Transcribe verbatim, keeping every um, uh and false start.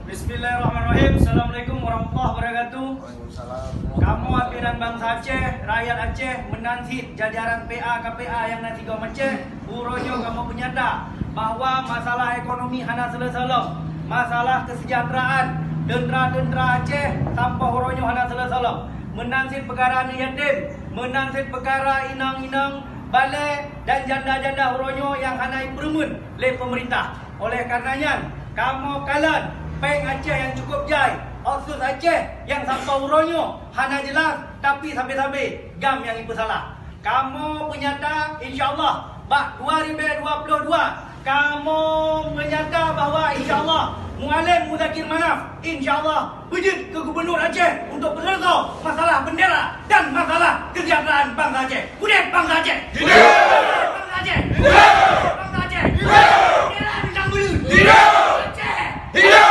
Bismillahirrahmanirrahim. Assalamualaikum warahmatullahi wabarakatuh. Kamoe abinan bansa Aceh, rakyat Aceh, meunan cit jajaran P A K P A nyang na sigom Aceh, uroe nyoe kamoe peunyata bahwa masalah ekonomi hana seuleusoe lom, masalah kesejahteraan teuntra-teuntra Aceh sampoe uroe nyoe hana seuleusoe lom. Meunan cit peukara aneuk yatim, meunan cit peukara inong-inong balè dan janda-janda uroe nyoe nyang hana jipeureumeun lé peumeurintah. Oleh karena nyan, kamoe kalon péng Aceh nyang cukup jai, otsus Aceh nyang sampoe uroe nyoe hana jeulaih, tapi sabé-sabé GAM nyang jipeusalah. Kamoe peunyata, insya Allah, bak dua ribu dua puluh dua, kamoe peunyata bahwa, insya Allah, Mualem Muzakir Manaf, insya Allah, beujeuet keu Gubernur Aceh untuk peuseuleusoe masalah bendera dan masalah kesejahteraan bansa Aceh. Udép bansa Aceh! Udép! Udép bansa Aceh! Udép! Bansa Aceh! Udép! Bendera bintang biru! Hidup! Aceh! Hidup!